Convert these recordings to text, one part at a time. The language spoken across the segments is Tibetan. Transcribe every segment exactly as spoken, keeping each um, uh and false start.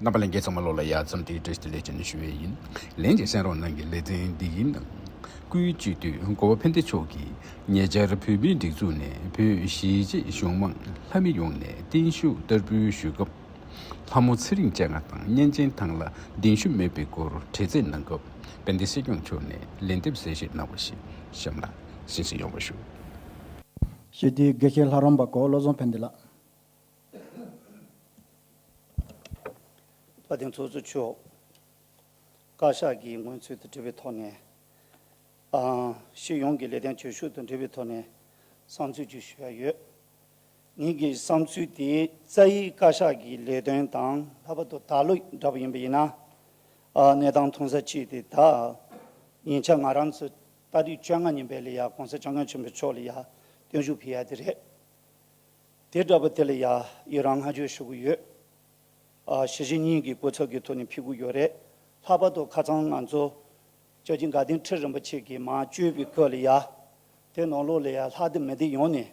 རྣམ་པ་ལྷན་རྒྱས་ཚང་མ་ལོ་ལ་ཡ་འཚམས་འདྲི་བཀྲ་ཤིས་བདེ་ལེགས་ཅེས་ནས་ཞུ་བས་ཡིན། ལན་གྱི་གསན་རོགས་གནང་གི་ལེ་ཚན་འདི་ཡིན། སྐུའི་སྤྱི་འཐུས་གོ་བ་ཕན་བདེ་མཆོག་གིས་ཉེ་ཆར་བོད་མིའི་སྒྲིག་འཛུགས་ནས་བོད་གཞིས་བྱེས་གཞུང་མང་ལྷ་མི་ཡོངས་ནས་བརྟན་བཞུགས་བསྟར་འབུལ་ཞུས་སྐབས། ལྷ་མོ་ཚེ་རིང་བཅོ་ལྔ་དང་གཉན་ཆེན་ཐང་ལྷ་གདན་ཞུ་མེད་པའི་སྐོར་དྲི་རྩད་གནང་སྐབས། དཔལ་ལྡན་སྲིད་སྐྱོང་མཆོག་ནས་ལན་འདེབས་གསལ་བཤད་གནང་བ་ཞིག་གཤམ་ལ་གསན་གཟིགས་ཡོང་བ་ཞུ། ཞུ་དེ་དགེ་བཤེས་ལྷ་རམས་པ་གོ་བློ་བཟང་ཕན་བདེ་ལགས། དཔལ་ལྡན་ཚོགས་གཙོ་མཆོག། བཀའ་ཤག་གི་སྔོན་ཚུད་དུ་འབྲེལ་བའི་ཐོག་ནས། ཨ། སྤྱི་ཡོངས་ཀྱི་ལས་དོན་བྱེད་ཕྱོགས་དང་འབྲེལ་བའི་ཐོག་ནས་བསམ་ཚུལ་ཅིག་ཞུ་ཡ་ཡོད། ངེད་ཀྱི་བསམ་ཚུལ་དེ་རྩ་བའི་བཀའ་ཤག་གི་ལས་དོན་དང་ལྷག་པར་དུ་ད་ལོ་འདྲ་པོ་ཡིན་པ་ཡིན་ན། ཨ། གནས་སྟངས་མཐོང་ས་གཅིག་དེ་ད་ཉེ་ཆར་ང་རང་ཚོ་ཏ་རིག་བཅོ་ལྔ་ཉིན་པའི་ལ་ཡ་གོང་ས་སྐྱབས་མགོན་ཆེན་པོ་མཆོག་ལ་ཡ་བརྟན་བཞུགས་ཕུལ་ཡ་དེ་རེད། དེ་འདྲ་པོ་དེ་ལ་ཡ་ཡི་རང་བསྔགས་བརྗོད་ཞུ་གི་ཡོད། ཨ། ཞི་བྱེས་གཉིས་ཀྱི་སྐུ་ཚབ་ཀྱི་ཐོག་ནས་ཕུལ་གྱི་ཡོད་རེད། ལྷག་པར་དུ་ཁ་སང་ང་ཚོ་སྐྱབས་རྗེ་དགའ་ལྡན་ཁྲི་རིན་པོ་ཆེ་གིས་མར་བསྐྱོད་པའི་སྐབས་ལ་ཡ། དེ་ནང་ལོགས་ལ་ཡ་ལྷ་སྡེ་མི་སྡེ་ཡོངས་ནས་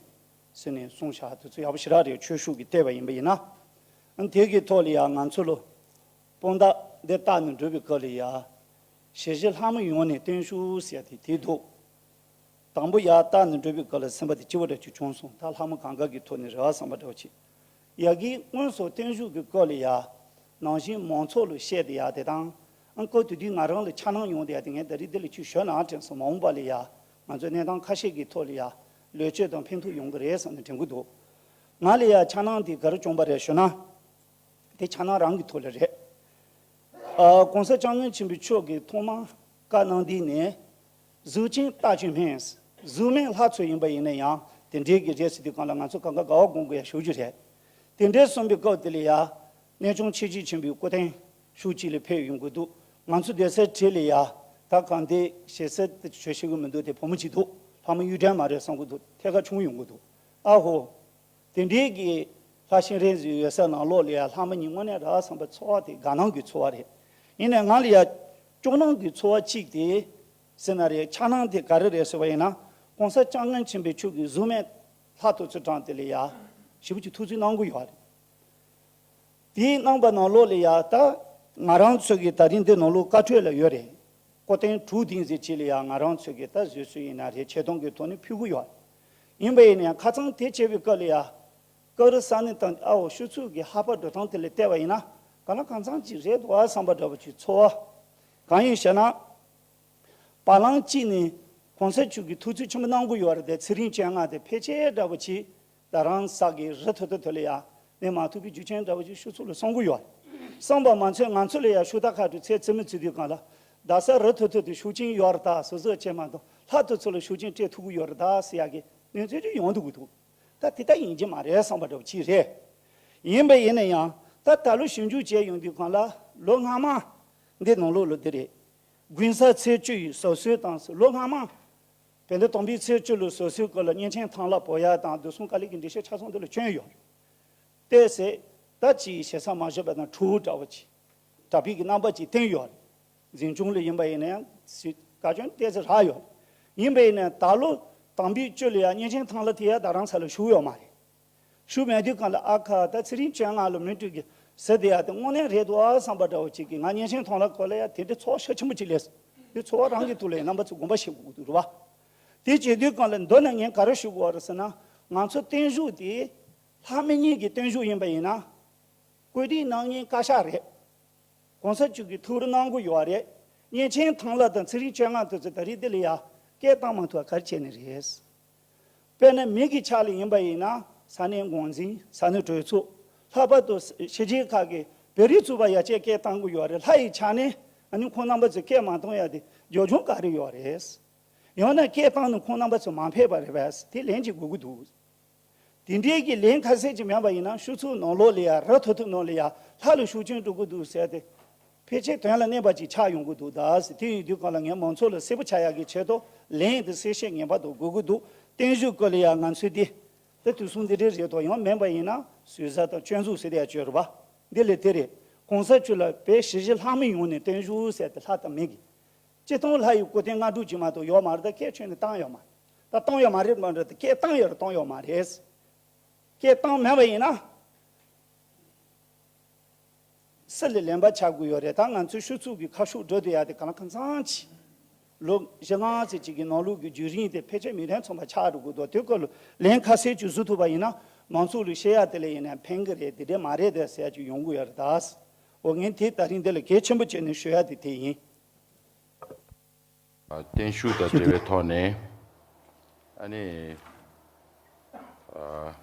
ཟེར་ནས་གསུངས་བཞག་དེ་ཚོ་ཡག་པོ་ཞེ་དྲག་རེད། ཆོས་ཕྱོགས་ཀྱི་བལྟས་པ་ཡིན་པ་ཡིན་ན། ཨ། དེ་གི་ཐོག་ལ་ཡ་ང་ཚོ་ལ་དཔང་རྟགས་འདི་བལྟས་ནས་འགྲོ་བའི་སྐབས་ལ་ཡ། ཞི་བྱེས་ལྷ་མོ་ཡོངས་ནས་བརྟན་བཞུགས་ཟེར་ཡ་དེ་དེ་འདུག་དང་པོ་ཡར་བལྟས་ནས་འགྲོ་བའི་སྐབས་ལ་སེམས་པ་དེ་སྐྱིད་པོ་འདྲ་ཅིག་བྱུང་སོང་། ད་ལྷ་མོ་གང་ག་གི་ཐོག་ནས་རེ་བ་བསམ་པ་འདྲ་བོ་ཅིག་ཡ་གི་དངོས་སུ་བརྟན་བཞུགས་ཀྱི་སྐབས་ལ་ཡ། ནང་བཞིན་མང་ཚོགས་ལ་བཤད་དེ་ཡ་དེ་དང་། ཨང་། སྐབས་དེ་དུས་ང་རང་ལ་འཆར་སྣང་ཡོང་དེ་ཡ་དེ་ངས་ད་རེས་འདི་ལ་ཅིག་ཞུས་ན་དྲན་སོང་། མ་འོངས་པ་ལ་ཡ་ང་ཚོ་གནས་སྟངས་ཁ་ཤས་ཀྱི་ཐོག་ལ་ཡ་བློས་བཅོས་དང་ཕན་ཐོགས་ཡོང་གི་རེད་བསམ་ནས་དྲན་གྱི་འདུག་ང་ལ་ཡ་འཆར་སྣང་དེ་ག་རེ་བྱུང་པ་རེད་ཞུ་ན། དེ་འཆར་སྣང་རང་གི་ཐོག་ལ་རེད། ཨ། གོང་ས་སྐྱབས་མགོན་ཆེན་པོ་མཆོག་གིས་ཐོག་མར་བཀའ་གནང་དུས་ནས། གཟུགས་ཅན་རྟག་བྱེད་སྨན། གཟུགས་སྨན་ལྷ་ཚོ་ཡིན་པ་ཡིན་ན་ཡང་དེ་འདྲའི་གི་རེད་ཟེར་དུས་སྒང་ལ་ང་ཚོ་གང་ག་དགའ་བ་སྒོམ་དགོས་ཡ་ཞེ་པོ་ཅིག་རེད། དེ་འདྲའི་གསུངས་པའི་སྐབས་དེ་ལ་ཡ། གནས་ཆུང་ཆེ་བརྗིད་ཆེན་པོའི་སྐུ་རྟེན་ཤུགས་ཅིག་ལ་ཕེབས་ཡོང་གི་འདུག་ང་ཚོ་སྡོད་སའི་འཁྲིས་ལ་ཡ། ད་གང་དེ་ཞེ་སེར་དེ་བྱོས་ཤེས་ཀྱི་མི་འདུག་དེ་བུ་མོ་ཅིག་འདུག་ལྷ་མོ་གཡུ་སྒྲོན་མ་རེད་བསམ་གྱི་འདུག་ཐད་ཀར་ཆུང་ཡོང་གི་འདུག་ཨ་ཧོ། དེ་འདྲའི་གི་ལྷ་ཤིང་རིགས་ཡོད་ས་ནང་ལོགས་ལ་ཡ་ལྷ་མོ་གཉིས་དངོས་གནས་རེད་བསམ་པའི་ཚོར་བ་དེ་དགའ་སྣང་གི་ཚོར་བ་རེད། ཡིན་ནའི་ང་ལ་ཡ་སྐྱོ་སྣང་གི་ཚོར་བ་གཅིག་དེ་ཟེར་ན་རེད། འཆར་སྣང་དེ་ག་རེ་རེད་ཟེར་བ་ཡིན་ན། གོང་ས་སྐྱབས་མགོན་ཆེན་པོ་མཆོག་གིས་གཟུགས་སྨན་ལྷ་དེ་ཚོ་དྲངས་དེ་ལ་ཡ་ཞེ་པོ་ཅིག་ཐུགས་བརྩེ་གནང་གི་ཡོད་རེད། དེའི་གནང་པ་ནང་ལོགས་ལ་ཡ་ད་ང་རང་ཚོ་གི་ད་རིང་འདི་ནང་ལོགས་བཀའ་འཁྲོལ་ལ་ཡོད་རེད། སྐུ་རྟེན་དྲུག་ལྡན་ཟེར་ཅིག་ལ་ཡ་ང་རང་ཚོ་གི་ད་བཟོད་གསོལ་ཡིན་ན་རེད། ཆེ་མཐོང་གི་ཐོག་ནས་ཕུལ་གྱི་ཡོད། ཡིན་པ་ཡིན་ན་ཡང་ཁ་སང་དེ་བྱས་པའི་སྐབས་ལ་ཡ། སྐབས་རེ་ས་གནས་དང་ཨ་འོ་ཕྱུགས་ཚོགས་ཀྱི་ཧ་པ་འགྲོ་སྟངས་དེ་ལ་བལྟས་པ་ཡིན་ན། གང་ལ་གང་འཚམ་ཅིག་རེད་འདུག་ཨ་བསམ་པ་འདྲ་པོ་ཅིག་ཚོར་བ། གང་ཡིན་ཞེ་ན། བར་ལམ་གཅིག་ནས་གོང་ས་མཆོག་གིས་ཐུགས་བརྩེ་ཆེན་པོ་གནང་གི་ཡོད་རེད་དེ། ཚེ་རིང་བཅོ་ལྔ་དེ་ཕལ་ཆེར་འདྲ་པོ་ཅིག་རྡ་རམ་ས་གི་རི་ཐོག་ཐོག་དེ་ལ་ཡ་གནས་མ་ཐུབ་པའི་རྒྱུ་རྐྱེན་འདྲ་པོ་ཅིག་ཕྱུགས་ཚོགས་ལ་གསུང་གི་ཡོད་རེད། གསུངས་པ་མ་ཚད་ང་ཚོ་ལ་ཡ་ཕྱུག་བདག་ཁ་དྲུག་ཚེ་བཙུན་མོ་བརྩི་དུས་སྒང་ལ། རྡ་ས་རི་ཐོག་ཐོག་དེ་ཤུགས་རྐྱེན་ཡོད་རེད་ད། སོ་སོ་བྱས་མ་གཏོགས་ལྷ་དེ་ཚོ་ལ་ཤུགས་རྐྱེན་སྤྲད་ཐུབ་ཀྱི་ཡོད་རེད་ད་ཟེར་ཡ་གི་གནས་ཚུལ་ཅིག་ཡོང་འདུག་གི་འདུག་ད་དེ་ལྟ་ཡིན་གྱི་མ་རེད་བསམ་པ་འདྲ་པོ་ཅིག་རེད། ཡིན་པ་ཡིན་ན་ཡང་ད་ད་ལོ་ཞིབ་འཇུག་བྱས་ཡོང་དུས་སྒང་ལ་ལོ་སྔ་མ་འདི་ནང་ལོགས་ལ་འདི་རེད། དགུན་གསར་ཚེས་བཅུ་ཡི་ཟབ་གསོལ་དང་ལོ་སྔ་མ་བོད་ཟླ་དང་པོའི་ཚེས་བཅུ་ལ་ཟབ་གསོལ་སྐོར་ལ་གཉན་ཆེན་ཐང་ལྷ་བོར་ཡ་དང་བདུད་སྲུང་ཀ་ལི་གི་འགྲེལ་བཤད་ཆ་ཚང་འདི་ལ་བསྐྱོན་ཡོད་རེད། ཏོག་ཙམ་ད་ཅིག་ཞེ་ས་མ་བཞག་པ་དང་འཁྲུག་འདྲ་བོ་ཅིག་གྲྭ་པའི་གི་རྣམ་པ་ཅིག་བསྟན་ཡོད་རེད། འཛིན་སྐྱོང་ལ་ཡིན་པ་ཡིན་ན་ཡང་སྲིད་བཀའ་བཀྱོན་ཏོག་ཙམ་རག་ཡོད་རེད། ཡིན་པ་ཡིན་ན་ད་ལོ་དམ་པའི་བཅུ་ལ་ཡང་གཉན་ཆེན་ཐང་ལྷ་དེ་ཡང་རྡ་རམ་ས་ལ་བཞུགས་ཡོད་མ་རེད། བཞུགས་མེད་དུས་སྒང་ལ་ཨ་ཁ་ད་ཚེ་རིང་བཅོ་ལྔ་ལ་མི་འགྲོ་གི་ཟེར་དེ་ཡང་དེ་དངོས་གནས་རེད་འདུག་ཨ་བསམ་པ་འདྲ་བོ་ཅིག་གིས་ང་གཉན་ཆེན་ཐང་ལྷ་སྐོར་ལ་ཡང་དེ་འདྲའི་ཚོར་བ་ཤུགས་ཆེན་པོ་ཅིག་སླེབས་སོང་། དེ་ཚོར་བ་རང་གི་ཐོག་ལ་ཡང་རྣམ་པ་ཚོ་དགོངས་པ་བཞེས་དགོས་ཀྱི་འདུག་རེད་བ། དེ་བྱེད་དུས་སྒང་ལ་མདོར་ན་ངས་ག་རེ་ཞུ་དགོས་རེད་ཟེར་ན། ང་ཚོ་བརྟན་བཞུགས་དེ་ལྷ་མི་གཉིས་ཀྱི་བརྟན་བཞུགས་ཡིན་པ་ཡིན་ན། བཀོད་སྒྲིག་གནང་མཁན་བཀའ་ཤག་རེད། གོང་ས་མཆོག་གིས་ཐུགས་རེ་གནང་གི་ཡོད་རེད། གཉན་ཆེན་ཐང་ལྷ་དང་ཚེ་རིང་བཅོ་ལྔ་དེ་ཚོ་ད་རེས་འདི་ལ་ཡ་སྐད་བཏང་མ་ཐུབ་པ་ག་རེ་བྱས་ནས་རེད། དཔེར་ན་མི་གི་ཆ་ལ་ཡིན་པ་ཡིན་ན་ས་གནས་འགོ་འཛིན། ས་གནས་གྲོས་ཚོགས། ལྷག་པར་དུ་ཕྱི་རྒྱལ་ཁག་གི་བོད་རིགས་ཚོགས་པ་ཡ་བཅས་སྐད་བཏང་གི་ཡོད་རེད། ལྷ་ཡི་ཆ་ནས་ཨ་ནི་ཁོང་རྣམ་པ་ཚོས་སྐད་མ་གཏོང་ཡ་དེ་རྒྱབ་ལྗོངས་ག་རེ་ཡོད་རེད། ཡང་ན་སྐད་བཏང་ནས་ཁོང་རྣམ་པ་ཚོ་མ་ཕེབས་པ་རེད་པས། དེ་ལན་ཅིག་དགོས་ཀྱི་འདུག་དེ་འདྲའི་གི་ལན་ཁ་གསལ་ཅིག་མེད་པ་ཡིན་ན་ཕྱུགས་ཚོགས་ནང་ལོགས་ལ་ཡ་རི་ཐོག་ཐོག་ནང་ལ་ཡ་ལྷ་ལ་ཤུགས་རྐྱེན་འགྲོ་གི་འདུག་ཟེར་ཏེ། ཕལ་ཆེར་དོན་ལ་གནས་པ་ཅིག་ཆགས་ཡོང་གི་འདུག་ད་ཟེར། དེ་ཡིན་དུས་སྒང་ལ་ངས་མང་ཚོགས་ལ་གསལ་པོ་ཆགས་ཡག་གི་ཆེད་དུ་ལན་དེ་གསལ་བཤད་ངེས་པར་དུ་དགོས་ཀྱི་འདུག་བརྟན་བཞུགས་སྐོར་ལ་ཡ་ང་ཚོས་འདི་ད་དུས་གསུམ་འདི་འདྲའི་རེད་དོ། ཡང་མིན་པ་ཡིན་ན་ཟུར་ཟ་དང་སྐྱོན་འཛུགས་ཟེར་ཡ་ཅིག་ཡོད་རེད་པ། འདི་ལས་དེ་རེད། གོང་ས་མཆོག་ལ་བོད་གཞིས་བྱེས་ལྷ་མི་ཡོངས་ནས་བརྟན་བཞུགས་ཟེར་ཏེ་ལྷ་དང་མི་གི། སྤྱིར་བཏང་ལྷ་ཡི་སྐུ་རྟེན་ལྔ་དྲུག་ཅིག་མ་གཏོགས་ཡོད་མ་རེད། ད་སྐད་ཆོད་ནས་བཏང་ཡོད་མ་རེད། ད་བཏང་ཡོད་མ་རེད་མ་རེད། ད་སྐད་བཏང་ཡོད་རེད། བཏང་ཡོད་མ་རེད། སྐད་བཏང་མེད་པ་ཡིན་ན། སི་ལ་ལན་པ་ཆགས་དགོས་ཡོད་རེད། ད་ང་ཚོའི་ཤོག་ཚུགས་ཀྱི་ཁ་ཤུགས་འགྲོ་བསྡད་ཡ་དེ་གང་ལ་གང་འཚམ་ཅིག་ལོ་བཞི་ལྔ་ཙམ་ཅིག་གི་ནང་ལོགས་ཀྱི་རྒྱུན་རིང་དེ་ཕལ་ཆེར་མི་ལན་ཚང་པ་ཆགས་འགྲོ་དགོས་འདུག་དེ་སྐོར་ལ་ལན་ཁ་གསལ་ཅིག་བཟོ་ཐུབ་པ་ཡིན་ན་མང་ཚོགས་ལ་བཤད་ཡ་དེ་ལ་ཡིན་ན་ཕན་གི་རེད། དེ་འདྲས་མ་རེད་དེ་ཟེར་ཡ་ཅིག་ཡོང་གི་ཡོད་རེད། ད་འོ་ངས་དེ་ད་རིང་འདི་ལ་གལ་ཆེན་པོ་བྱས་ནས་ཞུ་ཡ་དེ་དེ་ཡིན། ཨ། བརྟན་བཞུགས་དང་འབྲེལ་བའི་ཐོག་ནས། ཨ་ནི། ཨ།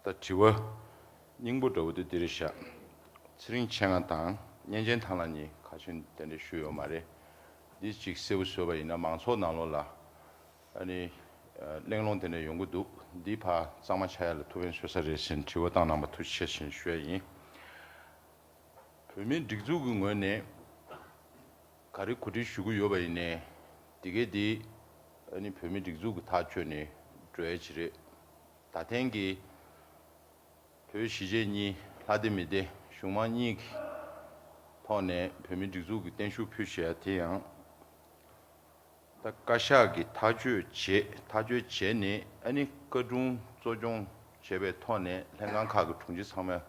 ད་དྲི་བ་སྙིང་པོ་འདྲ་བོ་དེ་འདི་རེད་ཤག་ཚེ་རིང་མཆེད་ལྔ་དང་གཉན་ཆེན་ཐང་ལྷ་གཉིས་ཁ་ཤས་གདན་འདྲེན་ཞུས་ཡོད་མ་རེད། འདི་གཅིག་གསལ་པོ་བཟོས་པ་ཡིན་ན་མང་ཚོགས་ནང་ལོགས་ལ་ཨ་ནི། ཨ། གླེང་སློང་དེ་འདྲ་ཡོང་གི་འདུག་འདི་ཕར་གཙང་མ་ཆགས་ཡ་ལ་ཐུགས་ཕན་གསོས་ས་རེད་ཟེར་དྲི་བ་བཏང་གནང་བ་ཐུགས་རྗེ་ཆེ་ཞེས་ཞུ་ཡ་ཡིན། བོད་མིའི་སྒྲིག་འཛུགས་ཀྱི་ངོས་ནས་ག་རེ་གོ་སྒྲིག་ཞུ་གི་ཡོད་པ་ཡིན་ནའི་དེ་གའི་དེ་ཨ་ནི་བོད་མིའི་སྒྲིག་འཛུགས་ཀྱི་ཐག་གཅོད་ནས་འགྲོ་ཡ་ཅིག་རེད། ད་ཐེངས་ཀྱི་བོད་གཞིས་བྱེས་གཉིས་ལྷ་སྡེ་མི་སྡེ་གཞུང་མང་གཉིས་ཀྱི་ཐོག་ནས་བོད་མིའི་སྒྲིག་འཛུགས་ཀྱི་བརྟན་བཞུགས་ཕུལ་བཞག་ཡ་དེ་ཡང་། ད་བཀའ་ཤག་གིས་ཐག་གཅོད་བྱས། ཐག་གཅོད་བྱས་ནས་ཨ་ནི་བཀའ་དྲུང་གཙོ་སྐྱོང་བྱས་པའི་ཐོག་ནས་ལྷན་ཁང་ཁག་གི་དྲུང་ཆེ་ཚང་མ།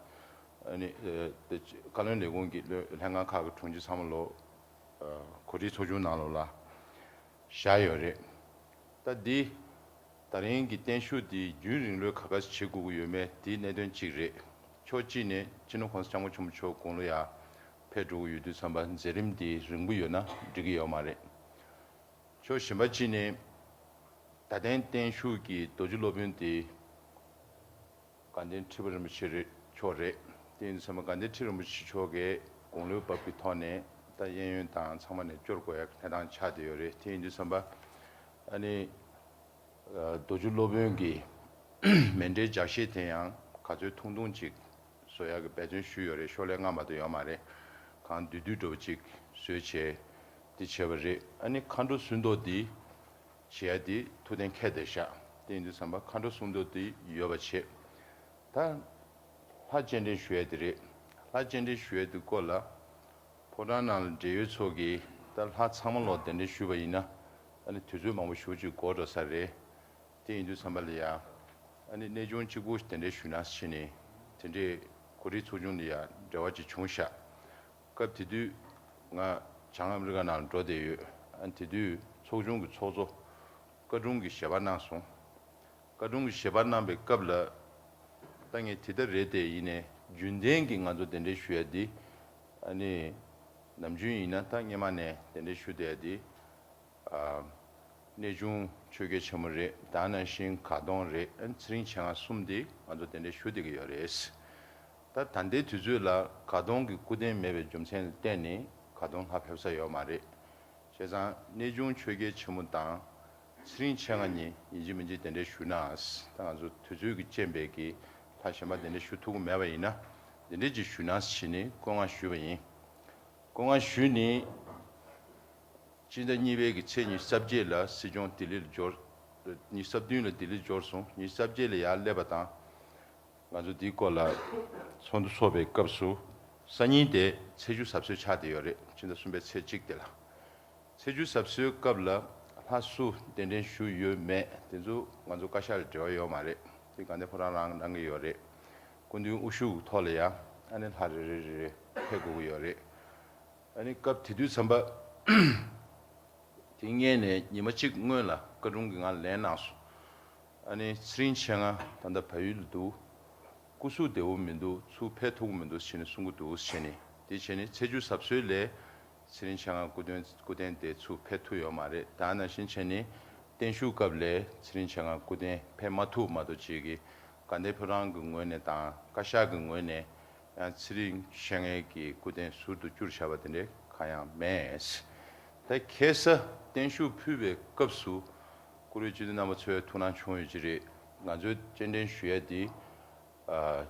ཨ་ནི། ཨ། བཀའ་བློན་ལས་ཁུངས་ཀྱི་ལྷན་ཁང་ཁག་གི་དྲུང་ཆེ་ཚང་མ་ལོ། ཨ། གོ་སྒྲིག་ཚོགས་ཆུང་ནང་ལོགས་ལ་བཞག་ཡོད་རེད། ད་འདི་ད་རིང་གི་བརྟན་བཞུགས་འདི་རྒྱུན་རིང་ལོས་ག་ག་བྱེད་དགོས་ཀྱི་ཡོད་མེད་འདི་གནད་དོན་གཅིག་རེད། ཕྱོགས་གཅིག་ནས་སྤྱི་ནོར་༸གོང་ས་༸སྐྱབས་མགོན་ཆེན་པོ་མཆོག་དགུང་ལོ་ཡར་ཕེབས་འགྲོ་གི་ཡོད་དུས་ཙམ་པ་མཛད་རིམ་འདི་རིང་པོ་ཡོད་ན་འགྲིག་གི་ཡོད་མ་རེད། ཕྱོགས་གཞན་པ་གཅིག་ནས་ད་ཐེངས་བརྟན་བཞུགས་ཀྱི་རྡོ་རྗེ་སློབ་དཔོན་དེ་དགའ་ལྡན་ཁྲི་པ་རིན་པོ་ཆེ་རེད། མཆོག་རེད། དེ་ཡིན་དུས་ཙམ་པ་དགའ་ལྡན་ཁྲི་རིན་པོ་ཆེ་མཆོག་གིས་དགུང་ལོའི་བབ་ཀྱི་ཐོག་ནས་ད་གཡས་གཡོན་དང་ཚང་མ་ནས་སྐྱོར་དགོས་ཡ་གནས་སྟངས་ཆགས་བསྡད་ཡོད་རེད། དེ་ཡིན་དུས་ཙམ་པ་ཨ་ནི། ཨ། རྡོ་རྗེ་སློབ་དཔོན་གྱི་མཎྜལ་ལྗགས་བཤད་དེ་ཡང་ག་ཚོད་ཐུང་ཐུང་ཅིག་བཟོ་ཡག་གི་འབད་བརྩོན་ཞུས་ཡོད་རེད། ཤོག་ལྷེ་ལྔ་མ་གཏོགས་ཡོད་མ་རེད། གང་བསྡུས་བསྡུས་འདྲ་བོ་ཅིག་བཟོས་བྱས་དེ་བྱས་པ་རེད། ཨ་ནི་མཁའ་འགྲོ་སྲུང་ཟློག་འདི་བྱེད་ཡ་དེ་ཐུགས་གཏན་འཁེལ་བསྡད་ཤག་དེ་ཡིན་དུས་ཙམ་པ་མཁའ་འགྲོ་སྲུང་ཟློག་འདི་ཡོད་པ་བྱེད། ད་ལྷ་སྤྱན་འདྲེན་ཞུ་ཡ་དེ་རེད། ལྷ་སྤྱན་འདྲེན་ཞུ་ཡ་དེ་སྐོར་ལ་ཕོ་བྲང་ནང་ལ་འབྲེལ་ཡོད་ཚོ་གིས་ད་ལྷ་ཚང་མ་ལོག་གདན་འདྲེན་ཞུས་པ་ཡིན་ན་ཨ་ནི་དུས་ཚོད་མང་པོ་ཞེ་པོ་ཅིག་འགོར་འགྲོ་ས་རེད། དེ་ཡིན་དུས་ཙམ་པ་ལ་ཡ། ཨ་ནི་གནས་ཆུང་གཅིག་པུ་གདན་འདྲེན་ཞུས་ན་ཟེར་ནས་དེ་འདྲའི་གོ་སྒྲིག་ཚོགས་ཆུང་ལ་ཡ་འབྲེལ་བ་ཅིག་བྱུང་ཤག་སྐབས་དེ་དུས་ང་བྱང་ཨ་མི་རི་ཀ་ནང་ལ་འགྲོ་བསྡད་ཡོད། ཨ་ནི་དེ་དུས་ཚོགས་ཆུང་གི་ཚོགས་གཙོ་བཀའ་དྲུང་གིས་ཞལ་པར་གནང་སོང་། བཀའ་དྲུང་གིས་ཞལ་པར་གནང་པའི་སྐབས་ལ། ད་ངས་དེ་ལྟར་རེད་དེ་ཡིན་ནའི་རྒྱུན་ལྡན་གྱི་ང་ཚོ་གདན་འདྲེན་ཞུ་ཡ་འདི། ཨ་ནི། ནམ་རྒྱུན་ཡིན་ན་ད་སྔས་མ་ནས་གདན་འདྲེན་ཞུ་བསྡད་ཡ་འདི། ཨ། གནས་ཆུང་ཆོས་རྒྱལ་ཆེན་མོ་རེད། དེ་ནང་བཞིན་དགའ་གདོང་རེད། ཨ་ནི་ཚེ་རིང་མཆེད་ལྔ་གསུམ་འདི་ང་ཚོ་གདན་འདྲེན་ཞུ་བསྡད་ཀྱི་ཡོད་རེད། ད་ད་ལྟའི་དུས་ཚོད་ལ་དགའ་གདོང་གི་སྐུ་རྟེན་མེད་པའི་རྒྱུ་མཚན་ལ་བརྟེན་ནས་དགའ་གདོང་ལྷ་ཕེབས་ས་ཡོད་མ་རེད། བྱས་ཙང་གནས་ཆུང་ཆོས་རྒྱལ་ཆེན་མོ་དང་ཚེ་རིང་མཆེད་ལྔ་གཉིས་ཡིན་གཅིག་མིན་གཅིག་གདན་འདྲེན་ཞུས་ན། ད་ང་ཚོ་དུས་ཚོད་ཀྱི་རྐྱེན་པས་ཀྱི་ལྷ་གཞན་པ་གདན་འདྲེན་ཞུ་ཐུབ་ཀྱི་མེད་པ་ཡིན་ན་འདི་འདྲས་ཅིག་ཞུས་ན་ཟེར་ནས་བཀོད་མངགས་ཞུས་པ་ཡིན། བཀོད་མངགས་ཞུས་ནས། སྤྱི་ཟླ་གཉིས་པའི་གི་ཚེས་ཉི་ཤུ་རྩ་བརྒྱད་ལ་སྲིད་སྐྱོང་ལྡི་ལི་ལ་འབྱོར། ཉི་ཤུ་རྩ་བདུན་ལ་ལྡི་ལི་འབྱོར་སོང་། ཉི་ཤུ་རྩ་བརྒྱད་ལ་ཡར་སླེབས་པ་དང་། ང་ཚོ་འདིའི་སྐོར་ལ་ཚོགས་འདུ་ཚོགས་པའི་སྐབས་སུ་སང་ཉིན་དེ་ཚེས་བཅུ་གཟབ་གསོལ་ཆགས་བསྡད་ཡོད་རེད། ཕྱི་ཟླ་གསུམ་པའི་ཚེས་གཅིག་དེ་ལ། ཚེས་བཅུ་གཟབ་གསོལ་སྐབས་ལ་ལྷ་སུ་གདན་འདྲེན་ཞུས་ཡོད་མེད་དེ་ཚོ་ང་ཚོ་བཀའ་ཤག་ལ་འབྲེལ་བ་ཡོད་མ་རེད། དེ་དགའ་ལྡན་ཕོ་བྲང་རང་གནང་གི་ཡོད་རེད། སྐུ་མདུན་དབུ་བཞུགས་ཐོག་ལ་ཡང་ཨ་ནི་ལྷ་རེ་རེ་རེ་རེ་ཕེབས་དགོས་ཀྱི་ཡོད་རེད། ཨ་ནི་སྐབས་དེ་དུས་ཙམ་པ། དེ་སྔས་ནས་ཉི་མ་གཅིག་སྔོན་ལ་བཀའ་དྲུང་གིས་ང་ལན་གནང་སོང་། ཨ་ནི་ཚེ་རིང་མཆེད་ལྔ་ད་ལྟ་བལ་ཡུལ་ལ་འདུག་སྐུ་གཟུགས་བདེ་བོ་མི་འདུག་ཚུར་ཕེབས་ཐུབ་ཀྱི་མི་འདུག་ཟེར་ནས་གསུང་གི་འདུག་ཟེར་ནས། དེ་བྱས་ནས་ཚེས་བཅུ་གཟབ་གསོལ་ལས་ཚེ་རིང་མཆེད་ལྔ་སྐུ་མདུན་སྐུ་རྟེན་དེ་ཚུར་ཕེབས་ཐུབ་ཡོད་མ་རེད། ད་ནང་བཞིན་བྱས་ནས་བརྟན་བཞུགས་སྐབས་ལས་ཚེ་རིང་མཆེད་ལྔ་སྐུ་རྟེན་ཕེབས་མ་ཐུབ་མ་གཏོགས་ཅིག་གིས་དགའ་ལྡན་ཕོ་བྲང་གི་ངོས་ནས་དང་བཀའ་ཤག་གི་ངོས་ནས། ཡང་ཚེ་རིང་མཆེད་ལྔའི་གི་སྐུ་རྟེན་ཟུར་དུ་བསྐྱུར་བཞག་པ་དེ་འདྲའི་གང་ཡང་མེད། ད་ཁ་སང་བརྟན་བཞུགས་ཕུལ་བའི་སྐབས་སུ་བཀུར་འོས་སྤྱི་འཐུས་རྣམ་པ་ཚོས་ཐུགས་སྣང་བྱུང་ཡོད་ཀྱི་རེད། ང་ཚོའི་སྤྱན་འདྲེན་ཞུ་ཡས་འདི་ཨ་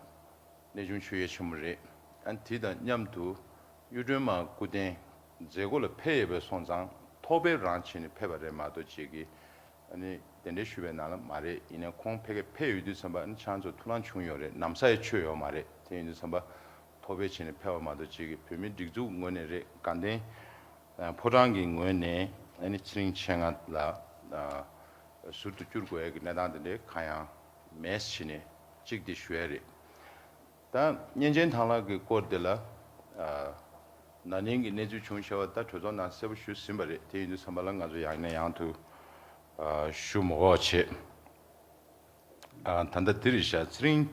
གནས་ཆུང་ཆོས་རྒྱལ་ཆེན་མོ་རེད། ཨ་དེ་དང་མཉམ་དུ་གཡུ་སྒྲོན་མ་སྐུ་རྟེན་མཛད་སྒོ་ལ་ཕེབས་ཡོད་པ་སོང་ཙང་ཐོག་ཕེབས་རང་བྱས་ནས་ཕེབས་པ་རེད་མ་གཏོགས་ཅིག་གི་ཨ་ནི་གདན་འདྲེན་ཞུས་པའི་ནང་ལ་མ་རེད། ཡིན་ནའི་ཁོང་ཕ་གིར་ཕེབས་ཡོད་དུས་ཙམ་པ་ཨ་ནི་ཁྱེད་རང་ཚོ་ཐུགས་སྣང་བྱུང་ཡོད་རེད། ནམ་ས་ཡ་ཆོད་ཡོད་མ་རེད། དེ་ཡིན་དུས་ཙམ་པ་ཐོག་ཕེབས་བྱས་ནས་ཕེབས་པ་མ་གཏོགས་ཅིག་གི་བོད་མིའི་སྒྲིག་འཛུགས་ངོས་ནས་རེད། དགའ་ལྡན་ཕོ་བྲང་གི་ངོས་ནས་ཨ་ནི་ཚེ་རིང་མཆེད་ལྔ་ལ་ཟུར་དུ་བསྐྱུར་དགོས་ཡ་གི་གནས་སྟངས་དེ་འདྲའི་གང་ཡང་མེད་ཟེར་ནས་གཅིག་དེ་ཞུ་ཡ་རེད། ད་གཉན་ཆེན་ཐང་ལྷ་གི་སྐོར་དེ་ལ་ཨ། ན་ནིང་གི་གནས་ཚུལ་བྱུང་བྱས་པ་ད་གྲོས་ཚོགས་ནང་གསལ་པོ་ཞུས་ཟིན་པ་རེད། དེ་ཡིན་དུས་ཙམ་པ་ལ་ང་ཚོ་ཡང་ནས་ཡང་དུ་ཨ་ཞུ་མི་དགོས་བྱས། ཨ་ད་ལྟ་འདི་རེད་ཤག་ཚེ་རིང་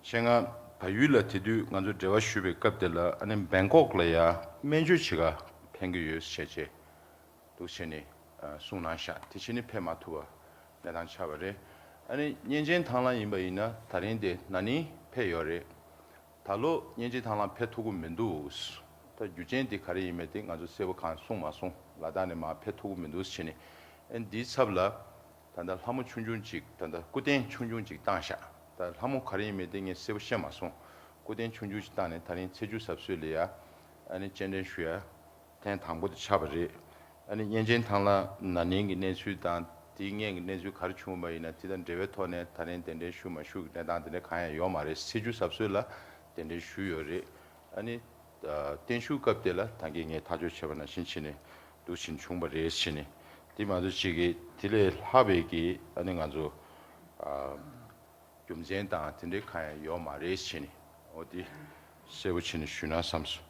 ཆེ་ང་བལ་ཡུལ་ལ་དེ་དུས་ང་ཚོ་འབྲེལ་བ་ཞུས་པའི་སྐབས་དེ་ལ་ཨ་ནི་བེང་ཀོག་ལ་ཡ་སྨན་བཅོས་བྱེད་ག་ཕན་གི་ཡོད་ཟེར་བྱས་འདུག་བྱས་ནས་ཨ་གསུངས་གནང་ཤག་དེ་བྱས་ནས་ཕེབས་མ་ཐུབ་པ་གནས་སྟངས་ཆགས་པ་རེད། ཨ་ནི་གཉན་ཆེན་ཐང་ལྷ་ཡིན་པ་ཡིན་ན་ད་རིང་དེ་ན་ནིང་ཕེབས་ཡོད་རེད། ད་ལོ་གཉན་ཆེན་ཐང་ལྷ་ཕེབས་ཐུབ་ཀྱི་མི་འདུག་ད་རྒྱུ་རྐྱེན་དེ་ག་རེ་ཡིན་མིན་དེ་ང་ཚོ་གསལ་པོ་གང་གསུངས་མ་སོང་། ལ་དྭགས་ནས་མར་ཕེབས་ཐུབ་ཀྱི་མི་འདུག་ཟེར་ནས། ཨ་ནི་འདིའི་ཚབ་ལ་ད་ལྟ་ལྷ་མོ་ཆུང་ཆུང་ཅིག་ད་ལྟ་སྐུ་རྟེན་ཆུང་ཆུང་ཅིག་བཏང་ཤག་ད་ལྷ་མོ་ག་རེ་ཡིན་མིན་དེ་ངས་གསལ་པོ་ཤེས་མ་སོང་། སྐུ་རྟེན་ཆུང་ཆུང་ཅིག་བཏང་ནས་ད་རིང་ཚེས་བཅུ་གཟའ་གཟའ་ལ་ཡ་ཨ་ནི་སྤྱན་འདྲེན་ཞུ་ཡ་ཐེངས་དང་པོ་དེ་ཆགས་པ་རེད། ཨ་ནི་གཉན་ཆེན་ཐང་ལྷ་ན་ནིང་གི་གནས་ཚུལ་དང་དེའི་སྔོན་གྱི་གནས་ཚུལ་ག་རེ་བྱུང་བ་ཡིན་ན་དེ་དང་འབྲེལ་བའི་ཐོག་ནས་ད་རིང་གདན་འདྲེན་ཞུ་མ་ཞུ་གི་གནས་སྟངས་དེ་འདྲ་གང་ཡང་ཡོད་མ་རེད། ཚེས་བཅུ་གཟའ་གཟའ་ལ་གདན་འདྲེན་ཞུས་ཡོད་རེད། ཨ་ནི་ཨ་བརྟན་བཞུགས་སྐབས་དེ་ལ་ད་གིན་ངས་ཐག་གཅོད་བྱས་པ་ནང་བཞིན་བྱས་ནས་འདུག་བཞིན་བྱུང་བ་རེད་བྱས་ནས། དེ་མ་གཏོགས་ཅིག་གིས་དེ་ལས་ལྷག་པའི་གི་ཨ་ནི་ང་ཚོ་ཨ་རྒྱུ་མཚན་དང་དེ་འདྲའི་གང་ཡང་ཡོད་མ་རེད་བྱས་ནས། འོ་དེ་གསལ་པོ་བྱས་ནས་ཞུས་ན་བསམས་སོང་